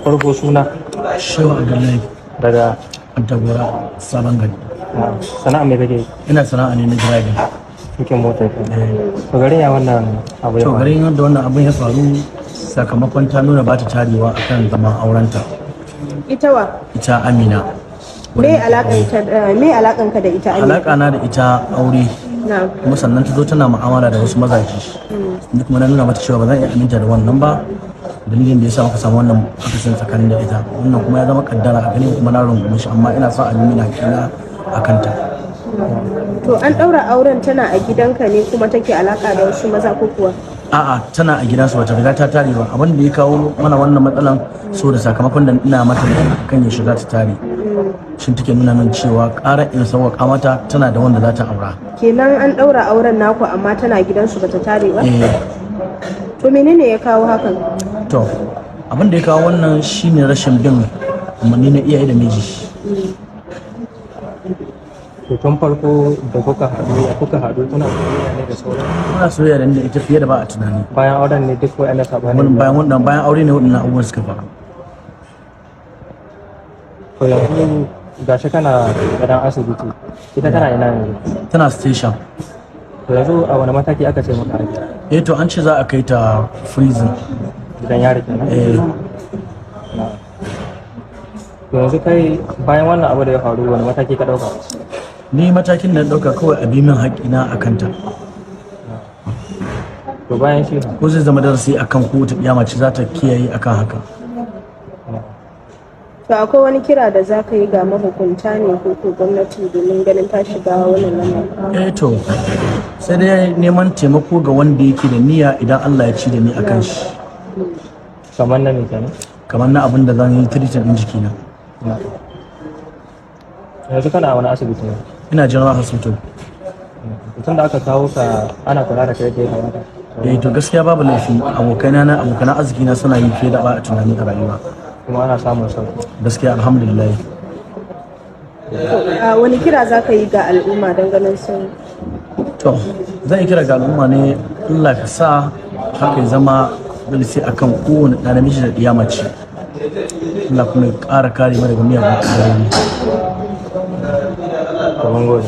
Farko suna? Shehu Abdullahi. Daga? Kwantagora, Sabon Gari. Sana'a me kake yi? Ina sana'a ne na driving. Tukin mota ke. To, garin ya wannan abu ya To, faru? Garin yadda wannan abin ya faru, sakamakon ta nuna ba ta tarewa akan zaman aurenta. Ita wa? Ita Amina. Me alakan ka da ita, Amina? Alaka na da ita aure. Kuma sannan ta zo tana mu'amala da wasu mazaje. Ni kuma na nuna mata cewa ba zan iya aminta da wannan ba. Dalilin da ya sa muka samu wannan akasin tsakanin da ita. Wannan kuma ya zama kaddara a ganin kuma na rungume shi, amma ina son a nuna hakina a kanta. To, an ɗaura auren tana a gidanka ne kuma take alaka da wasu maza, ko kuwa? A'a, tana a gidansu, bata riga ta tare ba. Abin da ya kawo mana wannan matsalan, so da sakamakon da ina mata kan ya shiga ta tare, shin take nuna min cewa ƙara in sauwaƙa mata, tana da wanda za ta aura. Kenan an ɗaura auren naku amma tana gidansu, bata tare ba? Eh. To, menene ya kawo hakan? To, abin da ya kawo wannan shine rashin bin umarni na iyaye da miji. To, tun farko da kuka haɗu, ya kuka haɗu? Kuna soyayya ne da sauran? Muna soyayya da ni da ita fiye da ba a tunani. Bayan auren ne duk wa'annan saɓani? Wannan bayan, wannan bayan aure ne waɗannan abubuwan suka faru. To, yanzu gashi kana gadon asibiti, ita tana ina yanzu? Tana station. To, yanzu a wani mataki aka ce maka ake? Eh, to, an ce za a kai ta prison. Gidan yari kenan? Eh. Na. To, yanzu kai bayan wannan abu da ya faru, wani mataki ka ɗauka? Ni matakin da na ɗauka, kawai a bi min haƙƙina a kanta. To, bayan shi fa? Ko zai zama darasi akan kowace ɗiya mace, za ta kiyaye akan haka. To, akwai wani kira da za ka yi ga mahukunta ne ko ko gwamnati domin ganin ta shiga wannan lamarin? Eh, to, sai dai neman taimako ga wanda yake da niyya, idan Allah ya ci da ni akan shi. Kamar na me kenan? Kamar na abin da zan yi treatment ɗin jikina. Na. Yanzu kana a wani asibiti ne? Ina General Hospital. Tun da aka kawo ka, ana kula da kai yadda ya kamata? Eh, to, gaskiya babu laifi. Abokaina na, abokan arziki na suna yi fiye da ba a tunani a rayuwa. Kuma ana samun sauki? Gaskiya, alhamdulillah. To, a wani kira za ka yi ga al'umma don ganin sun To, zan yi kira ga al'umma ne, Allah ka sa haka ya zama darasi akan kowane ɗa namiji da ɗiya mace. Allah kuma ya ƙara kare mu daga miyagun ƙadarori. To, mun gode.